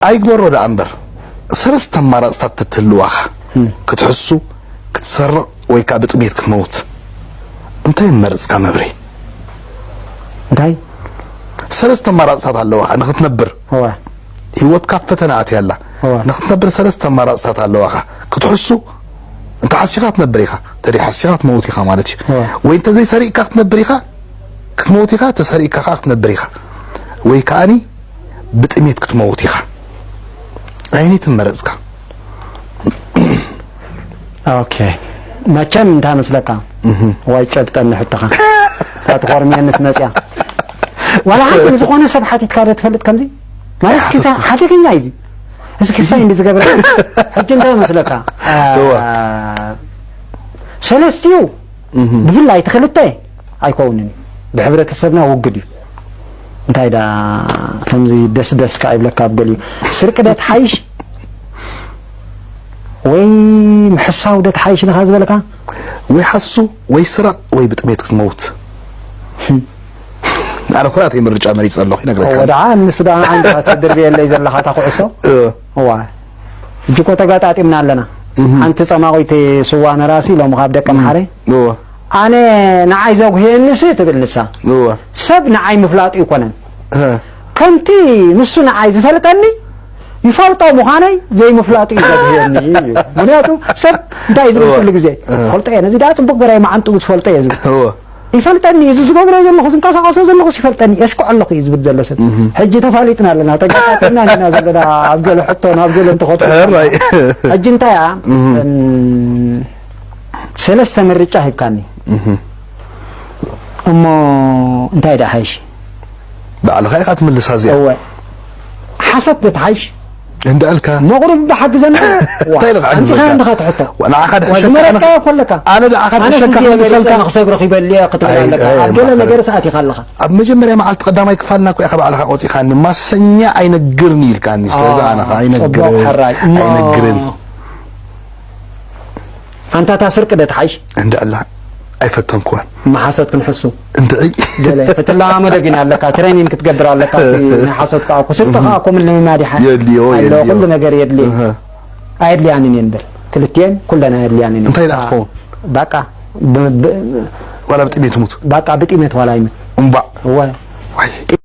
ኣይግበሮ ደኣ እምበር፣ ሰለስተ ኣማራፅታት ተትህልዋኻ፣ ክትሕሱ፣ ክትሰርቕ፣ ወይ ከዓ ብጥሜት ክትመውት፣ እንታይ ምመረፅካ መብሬ? እንታይ? ሰለስተ ኣማራፅታት ኣለዋኻ ንክትነብር። እዋ ህይወትካ ኣብ ፈተና ኣትያ ኣላ። እዋ ንክትነብር ሰለስተ ኣማራፅታት ኣለዋኻ። ክትሕሱ፣ እንተ ሓሲኻ ክትነብር ኢኻ፣ እንተ ሓሲኻ ክትመውት ኢኻ ማለት እዩ። እዋ ወይ እንተ ዘይሰሪቕካ ክትነብር ኢኻ፣ ክትመውት ኢኻ፣ ተሰሪቕካ ከዓ ክትነብር ኢኻ። ወይ ከዓኒ ብጥሜት ክትመውት ኢኻ። ኣየነይቲ መረፅካ? ኦኬ። መቸም እንታይ መስለካ? ዋይ ጨብጠኒ ሕቶኻ። ታትኾርምየንስ መፅያ። ዋላ ሓንቲ ንዝኾነ ሰብ ሓቲትካ ዶ ትፈልጥ ከምዚ? ማለት እስኪ ሳ ሓደገኛ እዩ እዚ። እስኪ ሳይ እንዲ ዝገብረ። ሕጂ እንታይ መስለካ? አ፣ እዋ። ሰለስቲኡ ብፍላይ እቲ ክልተ ኣይከውንን እዩ። ብሕብረተሰብና ውግድ እዩ። እንታይ ዳ ከምዚ ደስ ደስ ከኣ ይብለካ ኣብ ገሊኡ። ስርቂ ዶ ትሓይሽ ወይ ምሕሳው ዶ ትሓይሽ ንኻ ዝበለካ? ወይ ሓሱ፣ ወይ ስረቕ፣ ወይ ብጥሜት ክትመውት። ኣነ ኩላተይ ምርጫ መሪፀ ኣለኹ ይነግረካ። ወደዓ ንሱ ደኣ ንዓይ እንዲኻ ተድርብየለይ ዘለኻ እታ ኩዕሶ። እ፣ እዋ ሕጂ እኮ ተጋጣጢምና ኣለና። ሓንቲ ጸማቒት ስዋ ነራሲ ሎሚ ካብ ደቂ ምሓረ እወ፣ ኣነ ንዓይ ዘጉህየኒሲ ትብል ንሳ። እወ፣ ሰብ ንዓይ ምፍላጡ ይኮነን እ፣ ከምቲ ንሱ ንዓይ ዝፈልጠኒ ይፈልጦ ምዃነይ ዘይምፍላጡ እዩ ዘጉህየኒ እዩ። ምክንያቱ ሰብ እንታይ እዩ ዝብል እወ። ኩሉ ግዜ እ። ፈልጦ እየ ነዚ ደኣ ጽቡቕ ገራይ መዓንጥኡ ዝፈልጦ እየ ዝብል እወ። ይፈልጠኒ እዚ ዝገብሮ ዘለኹ ዝንቀሳቐሶ ዘለኹስ ይፈልጠኒ የሽኩዕ ኣለኹ እዩ ዝብል ዘሎ ሰብ። ሕጂ ተፋሊጥና ኣለና ተጋጣጥና ኢና ዘለና ኣብ ገለ ሕቶ ናብ ገለ እንትኸዱ ሕራይ። ሕጂ እንታይ እያ እም፣ ሰለስተ ምርጫ ሂብካኒ እሞ እንታይ ደኣ ሓይሽ ባዕልኻ ኢኻ ትምልሳ እዚኣ። እወ ሓሰት ዶ ትሓይሽ እንዳልካ መቑርብ ብሓግዘና እንታይ ኢልካ ሓግዘካ? ኣንስኻ እንድኻ ትሕቶ ንዓኻ ድሕሸካ ዝመረፅካዮ ኮለካ ኣነ ንዓኻ ኣነስ ድሕሸካ ክምልሰልካ። መሪፀ ንክሰብርኽ ይበልየ ክትብል ኣይ፣ ኣለካ ኣይ፣ ኣብ ገለ ማዕረ። ነገር ሰኣቲኻ ኣለኻ ኣብ መጀመርያ መዓልቲ ቀዳማይ ክፋልና እኮ ኢኻ ባዕልኻ ቆፂኻኒ። ማሰኛ ኣይነግርን ኢልካኒ። ስለዚ ኣነኻ ኣይነግርን። ጽቡቕ ሕራይ እሞ ኣይነግርን። ኣንታ እታ ስርቂ ዶ ትሓይሽ እንዳ ኣላ ኣይፈተንኩዋን። መሓሰት ክንሕሱ እንድዒ ገለ ክትለማመዶ ግን ኣለካ ትሬኒን ክትገብር ኣለካ እቲ ናይ ሓሶት ከዓ እኮ ስርቂ ከዓ እኮ ምልምማድ ይሓ የድልዮ፣ ኣሎ የድልዮ። ኩሉ ነገር የድልዮ እህ። ኣየድልያንን እየን በል ክልቲኤን ኩለን ኣየድልያንን እየን። እንታይ ደኣ ክኸውን? በቃ ብ- ብ- ዋላ ብጥሜት ሙት። በቃ ብጥሜት ዋላ ይሙት እምባዕ። እወ ዋይ።